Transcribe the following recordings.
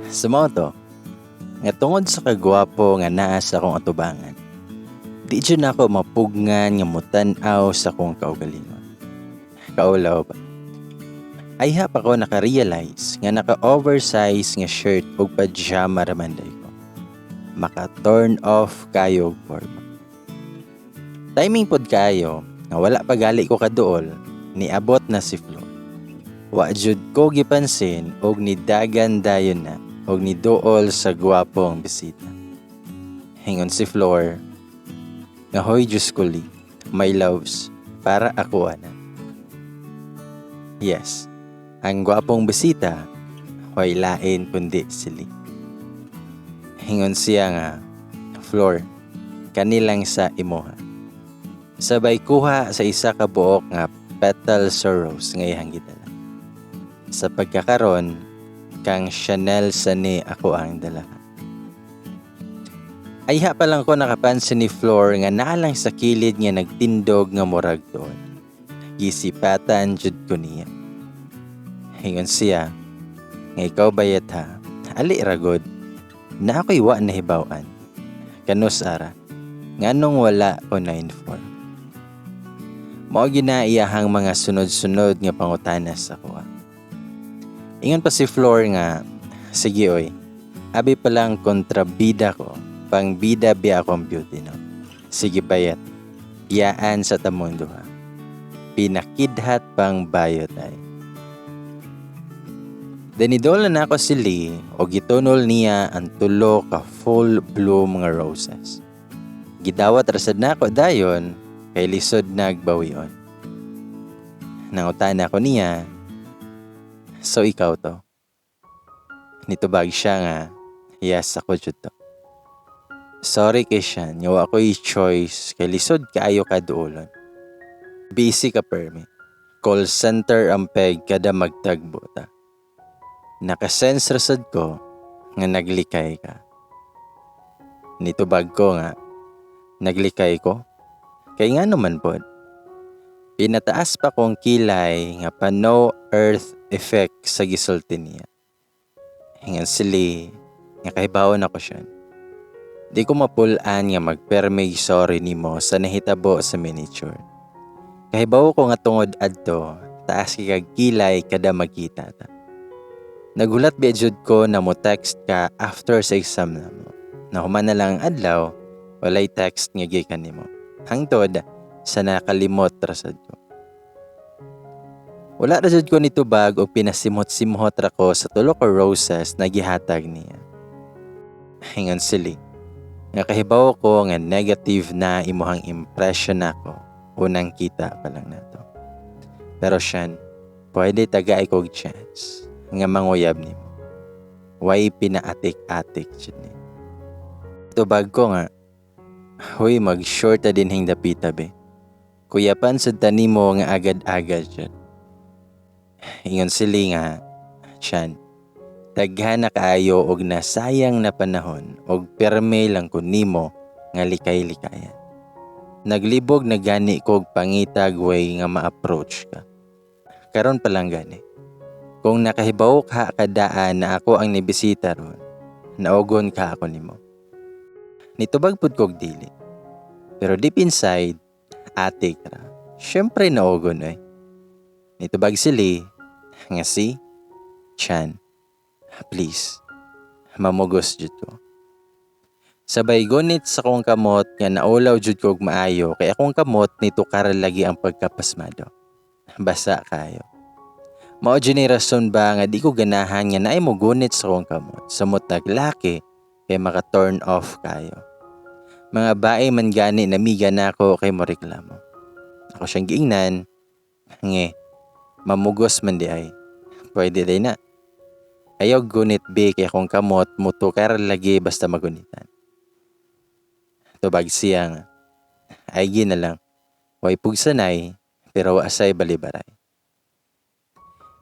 Sa mao to, nga tungod sa kagwapo nga naa sa akong atubangan, di jud nako mapugngan nga mutan-aw sa akong kaugalingon. Kaulaw ba? Ayha pa ko naka-realize nga naka-oversize nga shirt ug pajama ra man diay ko. Maka-turn off kayo og forma. Timing pod kayo nga wala pa gali ko kaduol, niabot na si Flor. Wa jud ko gipansin og nidagan dayon na og niduol sa gwapong bisita. Ingon si Flor nga, "Hoy, Diyos ko Lee, my loves, para ako ana." Yes, ang gwapong bisita way lain kundi si Lee. Ingon siya nga, "Flor, kanilang sa imuha." Sabay kuha sa isa ka buok nga petal sa rose nga iyang gidala. Sa pagkakaron, kang Chanel sa ni ako ang dala. Ayha pa lang ko nakapansin ni Flor nga naalang sa kilid nga nagtindog nga murag doon. Gisipatan jud ko niya. Ingon siya nga, "Ikaw bayat ha, ali ragod, na ako'y wa nahibaw-an. Kanus ara, nganong wala ko na-inform?" Mao gina iyahang mga sunod-sunod nga pangutana sa akoa. Ingon pa si Flor nga, "Sige oy, abi pa lang kontrabida ko, pangbida biya akong beauty, no. Sige bayat, biyaan sa tamong duha." Pinakidhat pang bayot ay. Dinidola na ako si Lee o gitunol niya ang tulo ka full bloom nga roses. Gidawat rasad na ako dayon kay lisod nagbawion. Nangutana ko niya, "So ikaw to?" Nitubag siya nga, "Yes, ako jud to. Sorry kay siya, nga wa ko'y choice kay lisod kaayo ka duolon. Busy ka permi. Call center ang peg kada magtagbo ta. Nakasense rasad ko nga naglikay ka." Nitubag ko nga, "Naglikay ko? Kay nga naman pod?" Pinataas pa kong kilay nga pa no earth effect sa gisulti niya. Ingon si Lee nga, "Kahibawon ako siya. Di ko mapulaan nga magpermig sorry nimo sa nahitabo sa miniature. Kahibaw ko nga tungod adto, taas kay kag kilay kada magkita ta. Nagulat biya jud ko na mo text ka after sa exam namo. Nahuman na lang ang adlaw, walay text nga gikan nimo. Hangtod sa nakalimot rasad ko." Wala ra jud ko nitubag og pinasimhot-simhot ra ko sa tulo ka roses na gihatag niya. Ingon si Lee nga, "Kahibaw ko nga negative na imuhang impression nako unang kita pa lang nato. Pero Sean, pwede tagay kog chance nga manguyab nimo. Way pinaatik-atik jud ni." Tubag ko nga, "Huy, mag-sure ta dinhing dapita be. Kuyapan sad ta nimo nga agad-agad jud." Ingon si Lee nga, "Chan, daghan na kaayo og nasayang na panahon og perme lang ko nimo nga likay-likayan. Naglibog na gani kog pangitag way nga ma-approach ka. Karon pa lang gani. Kung nakahibaw ka kadaan na ako ang nibisita ron, naugon ka ako nimo." Nitubag pud kog dili. Pero deep inside, atik ra. Syempre naugon eh. Nitubag si Lee nga, "Si Chan, please, mamugos jud ko." Sabay gunit sa akong kamot nga naulaw jud ko og maayo kay akong kamot nitukar lagi ang pagkapasmado. Basa kayo. Mao jud ni rason ba nga di ko ganahan nga naay mo gunit sa akong kamot samot naglaki kay maka turn off kayo. Mga bae man gani namiga nako kay mo reklamo. Ako siyang giingnan, nge, "Mamugos man di ay. Pwede day na. Ayaw gunit be kay akong kamot mutukar lagi basta magunitan." Tubag siya nga, "Ay na lang. Way pugsanay pero wa say balibaray."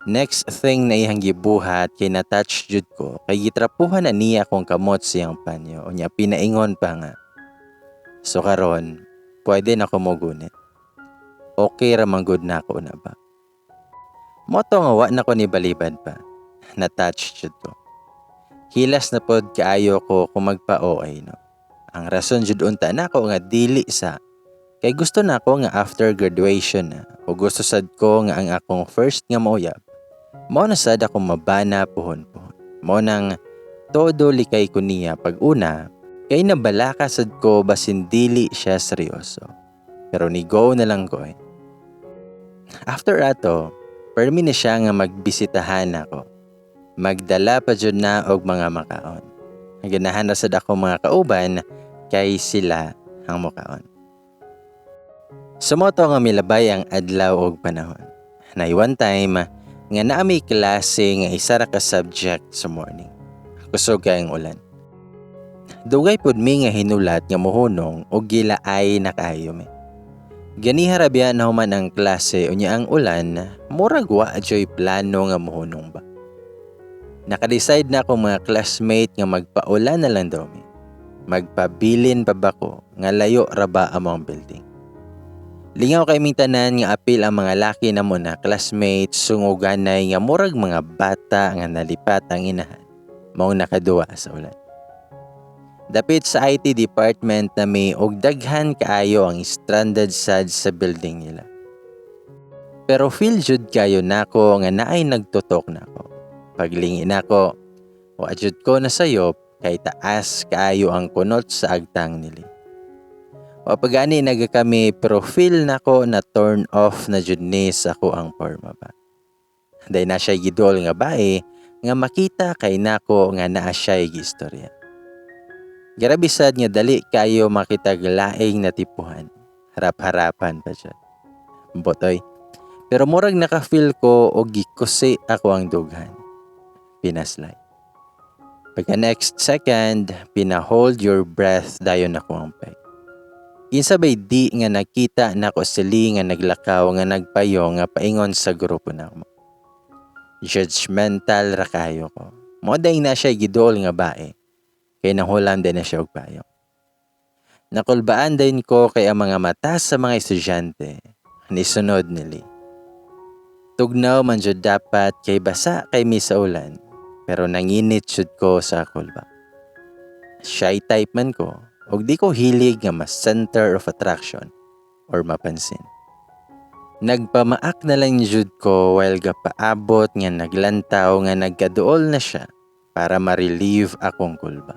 Next thing na iyang gibuhat kay na-touch jud ko kay gitrapuhan na niya akong kamot siyang panyo, unya pinaingon pa nga, "So karon pwede na ko mogunit. Okay ra man gud na ako na ba?" Mao to nga wa na ko ni balibad pa. Na-touch jud ko. Hilas na pod kaayo ko kung magpa-OA, no. Ang rason jud unta nako nga dili sa kay gusto nako nga after graduation na o gusto sad ko nga ang akong first nga mauyab mao na sad akong mabana puhon-puhon. Mao nang todo likay ko niya pag una kay nabalaka sad ko basin dili siya seryoso. Pero ni go na lang ko eh. After ato, permi na siya nga magbisitahan ako. Magdala pa jud na og mga makaon. Ganahan na sad ako mga kauban kay sila ang mukaon. Sumoto nga milabay ang adlaw og panahon. Nay one time nga naa mi klase nga isa ra ka subject sa morning. Kusog kay ang ulan. Dugay pud mi nga hinulat nga mohunong og gilaay na kaayo mi. Ganiha ra biya nahuman ang klase, unya ang ulan murag wa joy plano nga mohunong ba. Naka-decide na akong mga classmate nga magpaulan na lang daw mi. Magpabilin pa ba ko nga layo ra ba among building. Lingaw kay ming tanan nga apil ang mga laki namo na classmates, sunguganay nga murag mga bata nga nalipat ang inahan maong nakaduwa sa ulan. Dapit sa IT department nami og daghan kaayo ang stranded sad sa building nila. Pero feel jud kayo nako nga naay nagtutok nako. Paglingi nako, wa jud ko nasayop kay taas kaayo ang kunot sa agtang nili. Wa pa gani nagakami pero feel nako na turn off na jud ni sa ako ang porma ba. Day na siya gidol nga bae nga makita kay nako nga naa siya'y giistorya. Grabe sad nga dali kayo makitag laing natipuhan. Harap-harapan pa jud. Botoy. Pero murag naka-feel ko og gikusi ako ang dughan. Pinaslay. Pagka next second, pina-hold your breath dayon ako ang peg. Kinsa bay di nga nakita nako sili nga naglakaw nga nagpayo nga paingon sa grupo namo. Judgmental ra kayo ko. Mo day na siya gidol nga bae. Kay nanghulam din na siya og payo. Nakulbaan din ko kay ang mga mata sa mga estudyante nisunod nili. Tugnaw man jud dapat kay basa kay mi sa ulan, pero nanginit jud ko sa kulba. Shy type man ko og di ko hilig nga mas center of attraction or mapansin. Nagpamaak na lang jud ko while gapaabot nga naglantaw nga nagkaduol na siya para ma-relieve akong kulba.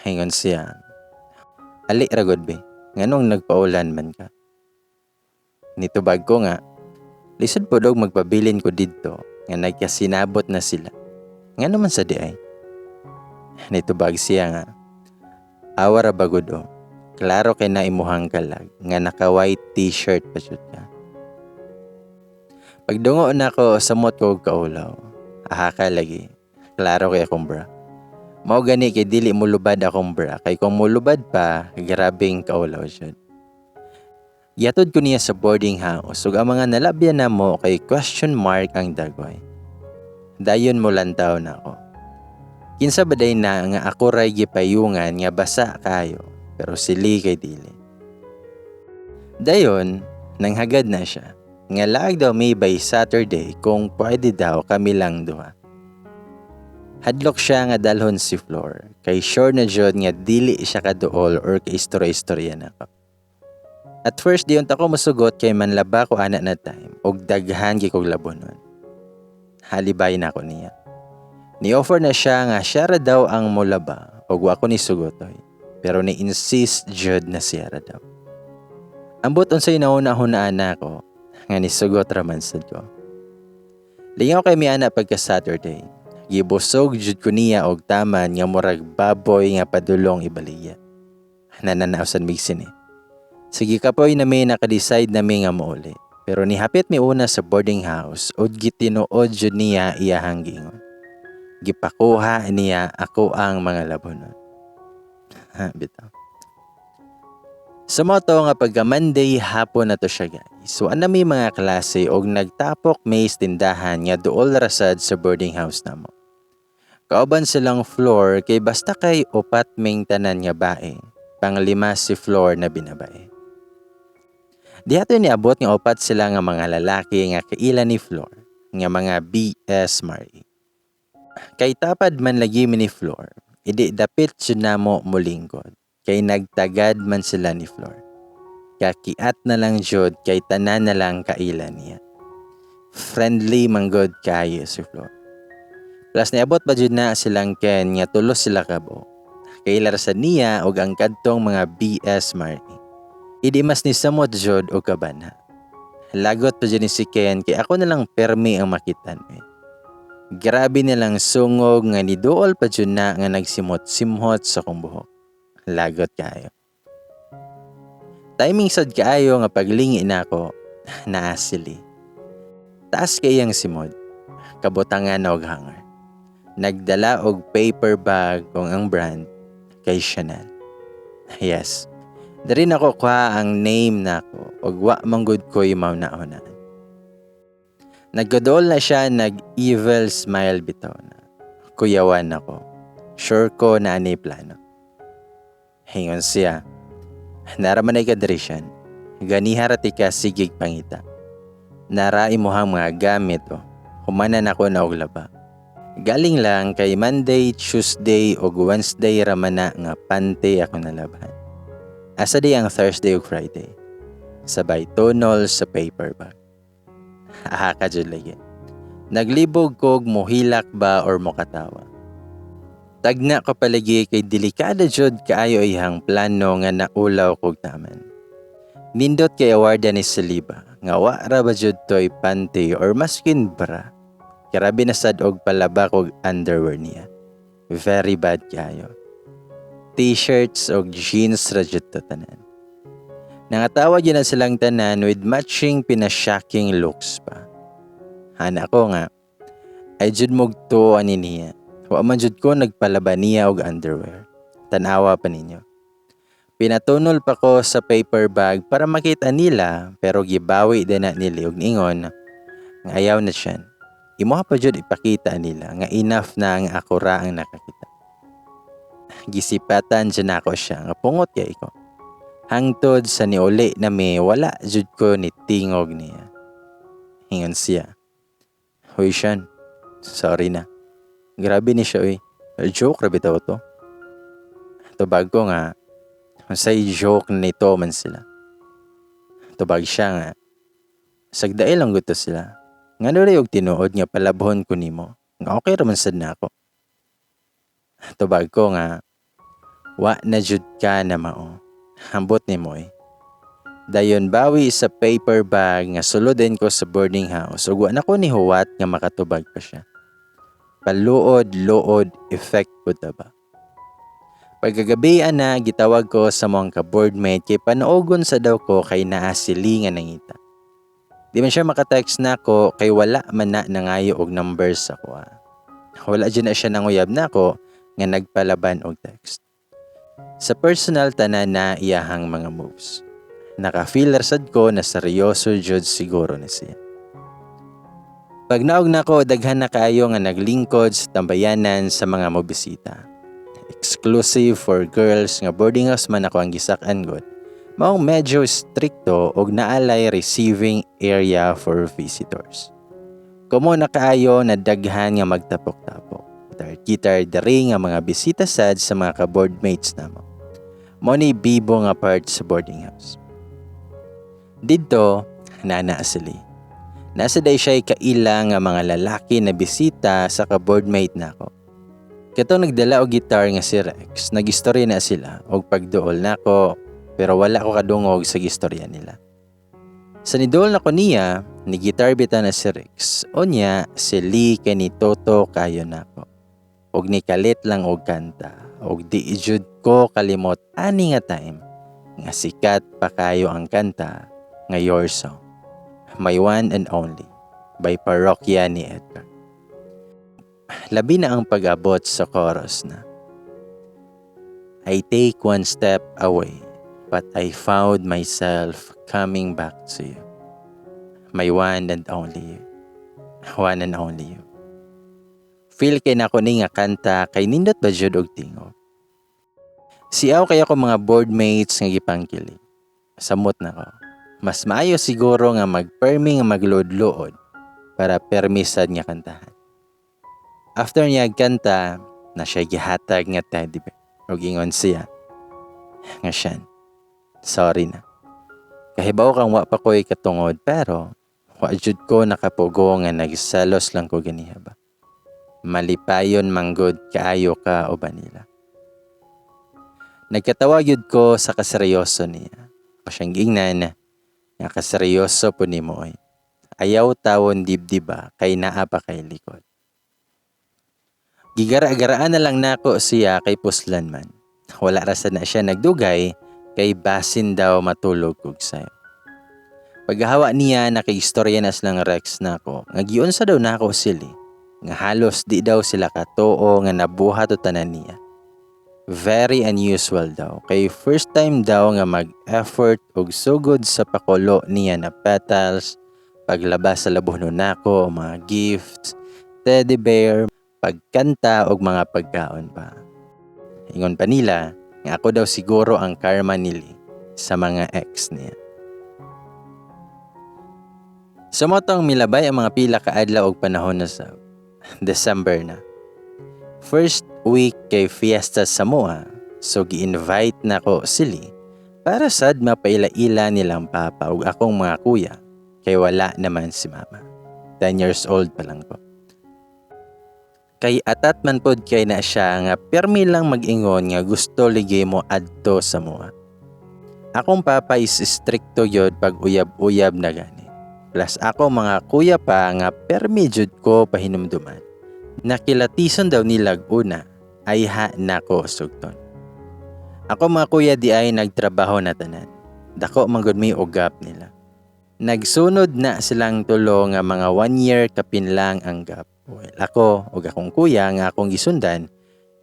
Ingon siya, "Ali ra gud be, nganong nagpaulan man ka?" Nitubag ko nga, lisod pod og magpabilin ko didto nga nagkasinabot na sila. Ngano man sa di ay? Nitubag siya nga, "Awa ra ba gud o, klaro kay na imuhang kalag nga naka white t-shirt pa jud ka." Pagdungo nako, samot ko og kaulaw. Aha ka lagi. Klaro kay akong bra. Mao gani kay dili mulubad akong bra kay kung mulubad pa, grabeng kaulaw jud. Gihatod ko niya sa boarding house ug ang mga nalabyan namo kay question mark ang dagway. Dayon molantaw na ako. Kinsa ba day na nga ako ray gipayungan nga basa kayo, pero sili kay dili. Dayon, nanghagad na siya nga laag daw mi by Saturday kung pwede daw kami lang duha. Hadlok siya nga dalhon si Flor kay sure na jud nga dili siya kaduol or kaistorya-istorya nako. At first di unta ko musugot kay manlaba ko ana na time og daghan gyud kog labonon. Halibay na ko niya. Ni-offer na siya nga siya ra daw ang molaba og wa ko ni sugotoy. Pero ni-insist jud na siya ra daw. Ambot unsay nauna-hunaan nako nga nisugot ra man sad ko. Lingaw kay mi ana pagka Saturday. Gibusog jud ko niya og taman nga murag baboy nga padulong ibaligya. Nananaw sad mig sine. Sige, kapoy na mi, naka-decide na mi nga mouli. Pero nihapit mi una sa boarding house ug gitinuod jud niya iyahang giingon. Gipakuha niya ako ang mga labonon. Ha, bitaw. Sa moto nga pagka Monday hapon na to siya, guys. So ana may mga klase og nagtapok may tindahan nga duol rasad sa boarding house namo. Kauban silang Floor kay basta kay upat ming tanan nga bae, panglima si Floor na binabae. Diha to niabot nga upat sila nga mga lalaki nga kaila ni Floor nga mga BS Mari. Kay tapad man lagi mi ni Flor, idi dapit jud namo molingkod kay nagtagad man sila ni Flor. Kakiat na lang jud kay tanan na lang kaila niya. Friendly man gud kaayo si Flor. Plus niabot pa jud na silang Ken nga tulo sila ka buok. Kaila ra sad niya og ang kadtong mga BS Marty. Idi mas ni samot jud og kabanha. Lagot pa jud ni si Ken kay ako na lang permi ang makitan eh. Grabe nilang sungog nga niduol pa jud na nga nagsimot-simhot sa akong buhok. Lagot kaayo. Timing sad kaayo nga paglingi nako, naa sili. Taas kay iyang simod, kabutangan og hanger. Nagdala og paper bag kung ang brand kay Chanel. Yes. Diri nako kuha ang name nako og wa man gud ko'y mauna-unaan. Naggadol na siya, nag-evil smile bitaw na. Kuyawan ako. Sure ko na ani plano. Hingon siya. Nara man ay ka diri, Sean. Ganiha ra tika sigig pangita. Nara imuhang mga gamit o. Humanan ako na og laba. Galing lang kay Monday, Tuesday ug Wednesday ra man na nga pante ako nalabhan. Asa di ang Thursday ug Friday? Sabay tunol sa paper bag. Aha ka jud lagi. Naglibog kog mohilak ba or mokatawa. Tagna ko palagi kay delikado jud kaayo iyang plano nga naulaw kog taman. Nindot kay awarda ni Saliba nga wa ra ba jud toy panty or maskin bra. Grabe na sad og palaba kog underwear niya. Very bad kaayo. T-shirts og jeans ra jud to tanan. Nangatawa jud na silang tanan with matching pina-shocking looks pa. Hana ko nga, ay jud mog to ani niya. Wa man jud ko nagpalaba niya og underwear. Tanawa pa ninyo. Pinatunol pa ko sa paper bag para makita nila, pero gibawi din na nila og ningon nga ayaw na siya. Imuha pa jud ipakita nila nga enough na nga ako ra ang nakakita. Gisipatan jud nako siya nga pungot kay ko. Hangtod sa niuli na mi, wala jud ko ni tingog niya. Ingon siya. "Hoy Sean, sorry na." Grabe ni siya, uy. Joke ra bitaw to. Tubag ko nga, unsay joke nito man sila? Tubag siya nga, sagdail lang gud to sila. Ngano ray og tinuod nga palabhon ko nimo? Nga okay ra man sad nako. Tubag ko nga, wa na jud ka na mao. Ambot nimo eh. Dayon bawi sa paper bag nga sulodin ko sa boarding house ug wa na ko ni huwat nga makatubag pa siya. Paluod-luod effect pud ta ba. Pagkagabi ana, gitawag ko sa among ka-boardmate kay panoogon sa daw ko kay naa sili nga nangita. Di man siya makatext nako kay wala man na nangayo og numbers sa kuha. Wala jud na siya nanguyab nako nga nagpalaban og text. Sa personal tanan na iyahang mga moves. Naka-feel ra sad ko na seryoso jud siguro ni siya. Pag naog nako, daghan na kaayo nga naglingkod sa tambayanan sa mga mobisita. Exclusive for girls nga boarding house man ako ang gisak-an gud. Maong medyo strikto og naalay receiving area for visitors. Kumo na kaayo na daghan nga magtapok-tapok. Gitar diri nga mga bisita sad sa mga ka-boardmates namo. Mo ni bibo nga part sa boarding house. Didto, nana sili. Nasa day siya kaila nga mga lalaki na bisita sa ka-boardmate nako. Katong nagdala og guitar nga si Rex, nagistorya na sila og pagduol nako, pero wala ko kadungog sa gistorya nila. Sa niduol nako niya, ni guitar bita na si Rex. Unya, si Lee kay ni Toto kayo nako. Og ni kalit lang og kanta, og di jud ko kalimot ani nga time nga sikat pa kayo ang kanta nga Your Song, My One and Only by Parokya ni Edgar. Labi na ang pag-abot sa chorus na "I take one step away, but I found myself coming back to you. My one and only you. One and only you." Feel kay nako ni nga kanta kay nindot ba jud og tingog. Siaw kay ako mga boardmates nga gipangkili. Samot na ko. Mas maayo siguro nga magpermi nga magluod-luod para permi sad nga kantahan. After niya kanta, na siya gihatag nga teddy bear. Ug ingon siya nga, "Shan, sorry na. Kahibaw kang wa pa ko'y katungod, pero wa jud ko nakapugo nga nagselos lang ko ganiha ba. Malipayon manggod kaayo ka uban nila." Nagkatawa gyud ko sa kaseryoso niya. Ako siyang giingnan nga, "Kaseryoso po nimo oy. Ayaw tawon dibdib ba kay naa pa kay likod." Gigara-garaan na lang nako siya kay puslan man. Wala ra sad na siya nagdugay kay basin daw matulog kog sayo. Paghawa niya, nakaistorya na silang Rex nako nga giunsa daw nako sili nga halos di daw sila katuo nga nabuhat o tanan niya. Very unusual daw kay first time daw nga mag-effort og sugod sa pakulo niya na petals, paglabas sa labuhno nako, mga gifts, teddy bear, pagkanta og mga pagkaon pa. Ingon pa nila nga ako daw siguro ang karma nili sa mga ex niya. Sa motong milabay ang mga pila ka adlaw og panahon na sa December na. First week kay fiesta sa Moa, so gi-invite na ko sili para sad mapaila-ila nilang papa ug akong mga kuya kay wala naman si mama. 10 years old pa lang ko. Kay atat man pod kay na siya nga pirmi lang mag-ingon nga gusto ligi mo adto sa moa. Akong papa is strikto yod pag uyab-uyab na gani. Plus ako mga kuya pa nga permi jud ko pahinumduman. Nakilatison daw nilag una ay ha nako sugton. Ako mga kuya di ay nagtrabaho na tanan. Dako man gud mi og gap nila. Nagsunod na silang tulo nga mga 1 year kapin lang ang gap. Well, ako ug akong kuya nga akong gisundan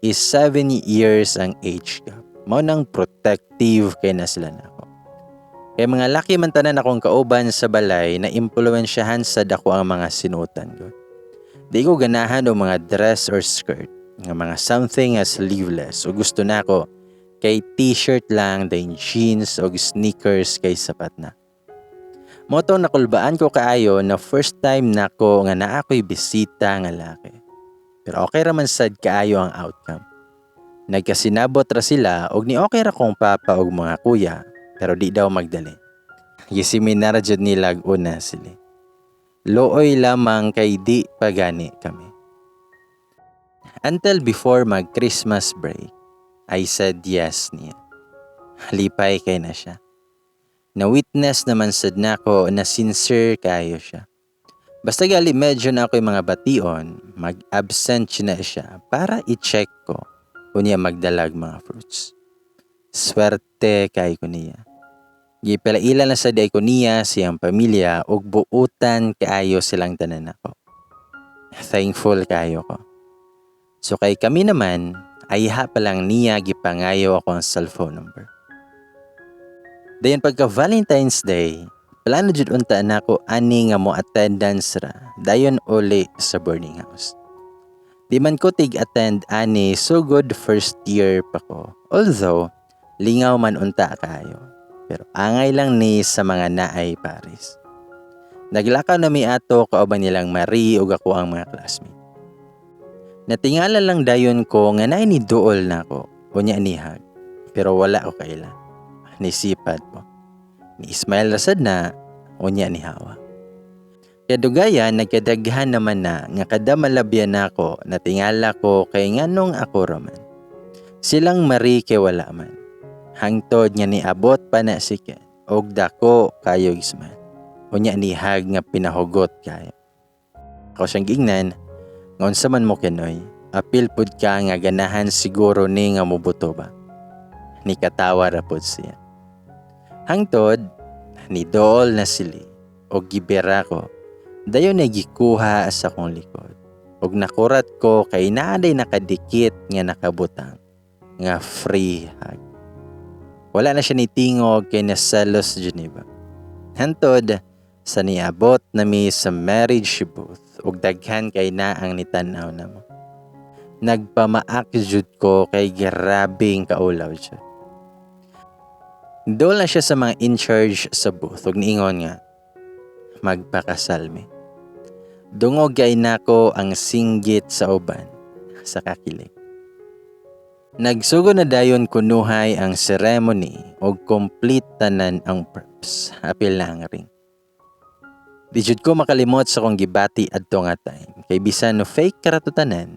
is 7 years ang age gap. Mao nang protective kay na sila nako. Kay mga laki man tanan akong kauban sa balay na impluwensyahan sa dako ang mga sinuotan ko. Di ko ganahan og mga dress or skirt, nga mga something as sleeveless, o gusto nako kay t-shirt lang then jeans o sneakers kay sapat na. Mao to nakulbaan ko kaayo na first time nako nga naa ko'y bisita nga laki. Pero okay ra man sad kaayo ang outcome. Nagkasinabot ra sila og ni okay ra kong papa og mga kuya, pero di daw magdali. Giseminar jud nila una sila. Looy lamang kay di pa gani kami. Until before mag Christmas break, I said yes niya. Lipay kay na siya. Na-witness naman sad nako na sincere kayo siya. Basta gali medyo na ako'y mga bation, mag-absent na siya para i-check ko unya magdalag mga fruits. Swerte kay ko niya. Gipalaila na sa day ko niya siyang pamilya ug buutan kaayo silang tanan nako. Thankful kayo ko. So kay kami naman, ay ha pa lang niya gipangayo ako ang cellphone number. Dayon pagka Valentine's Day, plano jud unta nako ani nga mo attendance ra dayon uli sa boarding house. Di man ko tig attend ani sugod first year pa ko. Although lingaw man unta kayo. Pero angay lang ni sa mga naay Paris. Naglakaw na mi ato kauban nilang Marie ug ako ang mga classmate. Natingala lang dayon ko nga naay ni duol nako unya nihag. Pero wala ko kaila. Nisipad ko. Ni smile ra sad na unya ni hawa. Kadugayan, nagkadaghan naman na nga kada malabyan nako natingala ko kay nganong ako raman. Silang Marie kay wala man. Hangtod nga niabot pa na si Ken og dako kayo smile. Unya nihag nga pinahugot kayo. Ako siyang giingnan nga, "Unsa man mo, Kenoy, apil pud ka nga ganahan siguro ni nga mubuto ba?" Ni katawa ra pud siya. Hangtod ni dool na sili og gibera ko. Dayon na gikuha sa akong likod. Og nakurat ko kay naaday nakadikit nga nakabutang nga free hug. Wala na siya nitingog kay naselos Geneva. Hantod sa niabot nami sa marriage booth ug daghan kay na ang nitan-aw namo. Nagpamaak jud ko kay grabing kaulaw jud. Dool na siya sa mga in charge sa booth ug niingon nga magpakasal mi. Dungog kay nako ang singgit sa uban sa kakilig. Nagsugod na dayon kunuhay ang ceremony og complete tanan ang preps. Apil na ang ring. Di jud ko makalimot sa akong gibati adto nga time. Kay bisan no fake karato tanan,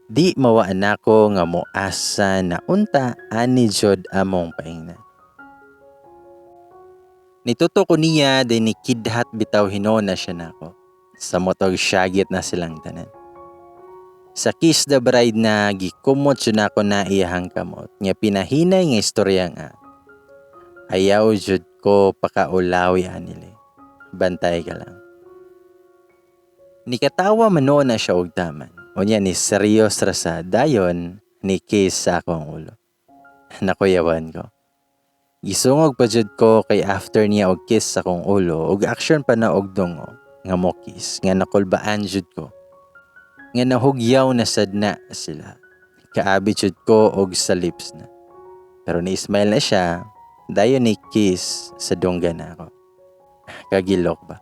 di mawaan nako nga moasa na unta ani jud among paingnan. Nituto ko niya din ni kidhat bitaw hinuon na siya nako. Sa motog syagit na silang tanan. Sa kiss the bride na gikumot jud nako na iyahang kamot nga pinahinay nga istorya nga ayaw jud ko pakaulawi anili. Bantay ka lang. Nikatawa man noon na siya og taman. Unya ni serious ra sa dayon ni kiss sa akong ulo. Nakuyawan ko. Gisungog pa jud ko kay after niya og kiss sa akong ulo og action pa na og dungo nga mo kiss nga nakulbaan jud ko. Nga nahugyaw na sad na sila. Kaabi jud ko og sa lips na. Pero ni-smile na siya, dayon ni kiss sa dunggan nako. Kagilok ba?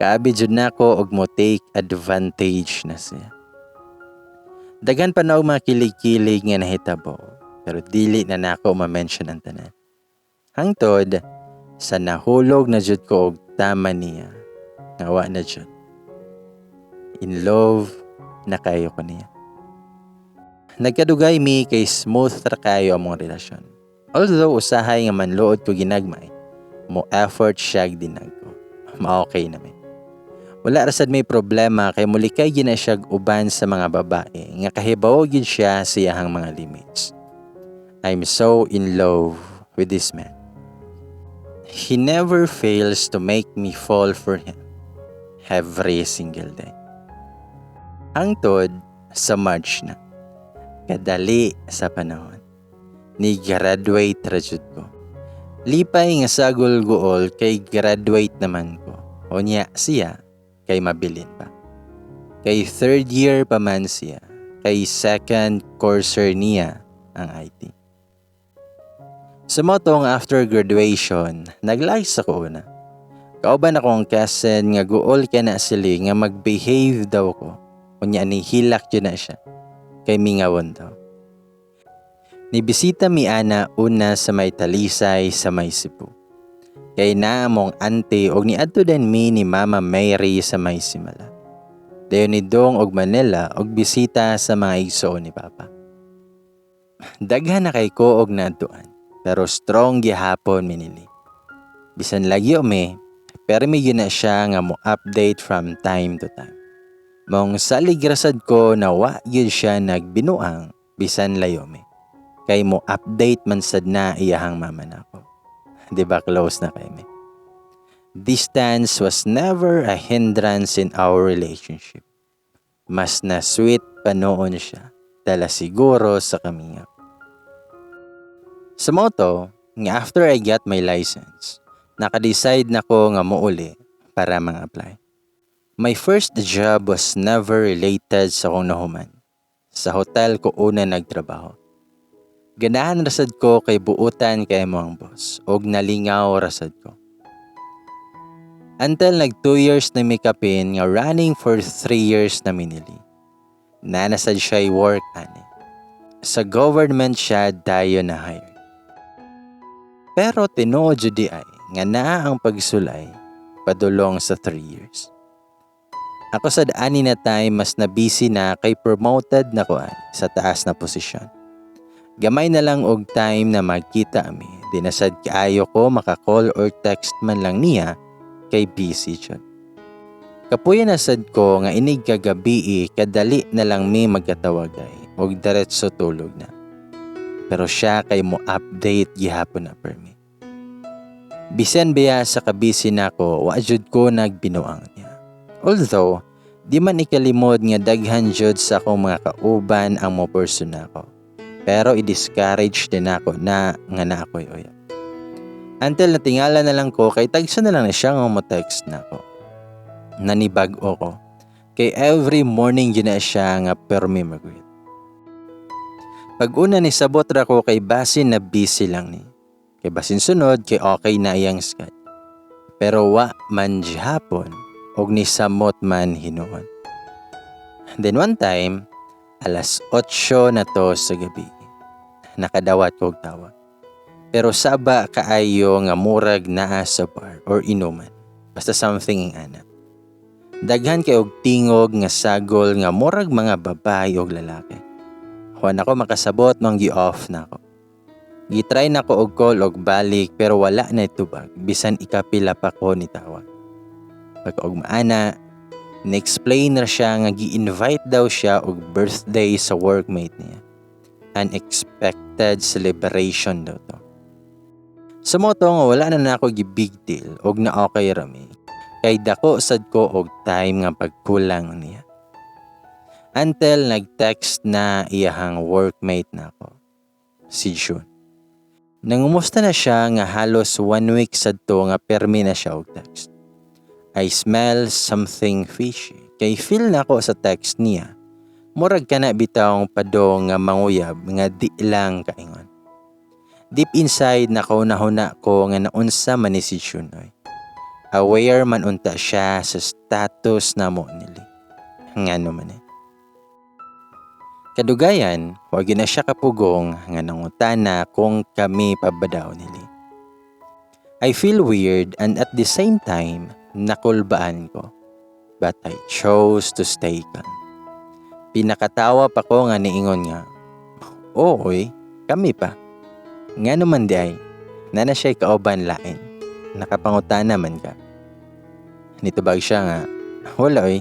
Kaabi jud nako og mo take advantage na siya. Daghan pa na og mga kilig-kilig nga nahitabo, pero dili na nako ma-mention ang tanan. Hangtod sa nahulog na jud ko og tama niya. Nga wa na jud. In love na kayo ko niya. Nagkadugay mi kay smooth ra kayo among relasyon. Although usahay nga manluod ko ginagmay, mo effort siya dinag ko. Ma-okay na mi. Wala ra sad may problema kay mulikay gina siya uban sa mga babae nga kahibaw gyud siya sa iyahang mga limits. I'm so in love with this man. He never fails to make me fall for him every single day. Hangtod sa March na. Kadali sa panahon. Ni graduate ra jud ko. Lipay nga sagol guol kay graduate naman ko. Unya siya kay mabilin pa. Kay third year pa man siya. Kay second courser niya ang IT. Sa motong after graduation, naglag sa ko una. Kauban akong cousin nga guol ka na sila nga mag-behave daw ko. Unya ni hilak yun na siya. Kay mingawon daw. Nibisita mi ana una sa may Talisay sa may Cebu. Kay naa among auntie og niadto din mi ni Mama Mary sa may Simala. Dayon ni Dong og Manila og bisita sa mga igsoon ni Papa. Daghan na kay ko og naadtuan, pero strong gihapon minili. Bisan lagyo mi, pero may yun na siya nga mo update from time to time. Mong salig rasad ko na wa yun siya nagbinuang bisan layo mi. Kay mo update man sad na iyahang mama nako. Di ba close na kay mi? Distance was never a hindrance in our relationship. Mas na sweet pa noon siya, dala siguro sa kamingaw. Sa moto, nga after I got my license, naka-decide na ko nga muuli para mga-apply. My first job was never related sa akong nahuman. Sa hotel ko una nagtrabaho. Ganahan rasad ko kay buutan kay mo ang boss og nalingaw rasad ko. Until nag 2 years na mi kapin nga running for 3 years na minili. Nanasad siya work ani. Sa government siya dayon na hire. Pero tinuod jud di ay nga naa ang pagsulay padulong sa 3 years. Ako sad ani na time mas na busy na kay promoted na ko ani sa taas na posisyon. Gamay na lang og time na magkita ami. Di na sad kaayo ko maka-call or text man lang niya kay busy jud. Kapuya na sad ko nga inig kagabi kadali na lang mi magkatawagay og diretso tulog na. Pero siya kay mo update gihapon na permi. Bisan biya sa kabisi nako, wa jud ko nagbinuang niya. Although, di man ikalimod nga daghan jud sa akong mga kauban ang mo person nako. Pero i-discourage din ako na nga na ako'y uyab. Until natingala na lang ko kay tagsa na lang na siya nga mo text nako. Nanibag-o ko. Kay every morning yun na siya nga permi mag-greet. Pag una ni sabot ra ko kay basin na busy lang ni. Kay basin sunod kay okay na iyang schedule. Pero wa man gihapon Og nisamot man hinuon. Then one time, alas 8 na to sa gabi, nakadawat ko og tawag. Pero saba kaayo nga murag naa sa bar or inuman. Basta something ing ana. Daghan kay og tingog nga sagol nga murag mga babae og lalaki. Wa na ko makasabot nang gi-off na ako. Gitry na ko og call og balik pero wala na tubag bisan ikapila pa ko ni tawag. Pagkaugma ana, ni-explain ra siya nga gi-invite daw siya og birthday sa workmate niya. Unexpected celebration daw to. Sa mao to nga wala na nako gi-big deal og na okay ra mi. Kay dako sad ko og time nga pagkulang niya. Until nag-text na iyahang workmate nako, si June. Nangumusta na siya nga halos one week sad to nga permi na siya og text. I smell something fishy. Kay feel nako sa text niya. Murag kana bitawng padong nga manguyab nga di lang kaingon. Deep inside, nakahuna-huna ko nga naunsa man ni si June oy. Aware man unta siya sa status namo ni Lee. Ngano man eh. Kadugayan, wa na siya kapugong nga nangutana kung kami pa ba daw ni Lee. I feel weird and at the same time, nakulbaan ko. But I chose to stay calm. Pinakatawa pa ko nga niingon nga, "Oy, kami pa. Nga naman di ay, naa na siya'y kauban lain. Nakapangutana man ka." Nitubag siya nga, "Wala oy,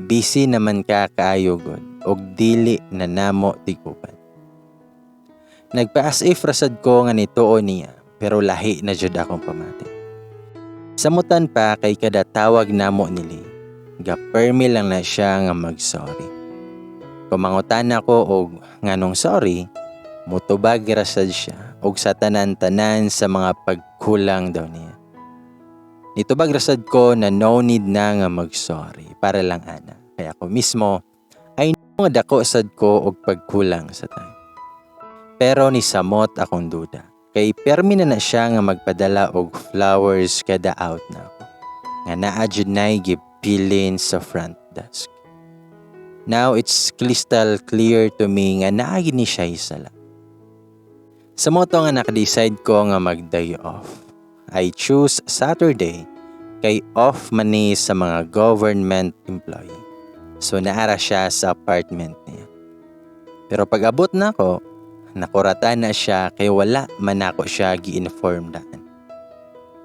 busy naman ka kaayo gud og dili na namo tiguban." Nagpa-as if rasad ko nga nituo niya pero lahi na jud akong pamati. Samutan pa kay kada tawag namo ni Lee, gapermi lang na siya nga mag-sorry. Kung mangutana ko og nganong sorry, mutubag ra sad siya og sa tanan-tanan sa mga pagkulang daw niya. Nitubag ra sad ko na no need na nga mag-sorry para lang ana. Kaya ako mismo ay nga dako sad ko og pagkulang sa time. Pero nisamot akong duda. Kay permi na na siya nga magpadala og flowers kada out na ako. Nga naa jud nay gipilin sa front desk. Now it's crystal clear to me nga naa ni siya sala. Sa mao to nga naka-decide ko nga mag-day off. I choose Saturday kay off man ni sa mga government employee. So naara siya sa apartment niya. Pero pag abot na ako, nakuratan na siya kay wala man ako siya gi-inform daan.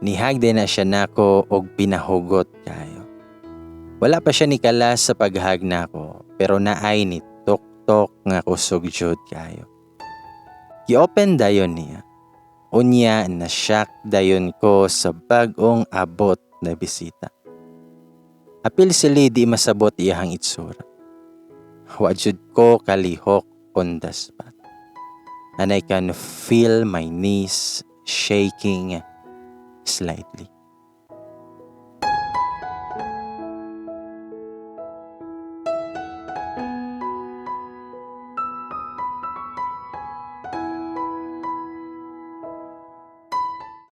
Ni-hug din na siya nako og pinahugot kayo. Wala pa siya nikalas sa pag-hug nako pero naay ni tok-tok nga kusog jud kayo. Gi-open dayon niya. Unya na shock dayon ko sa bag-ong abot na bisita. Apil si Lee, di masabot iyahang itsura. Wa jud ko kalihok on the spot. And I can feel my knees shaking slightly.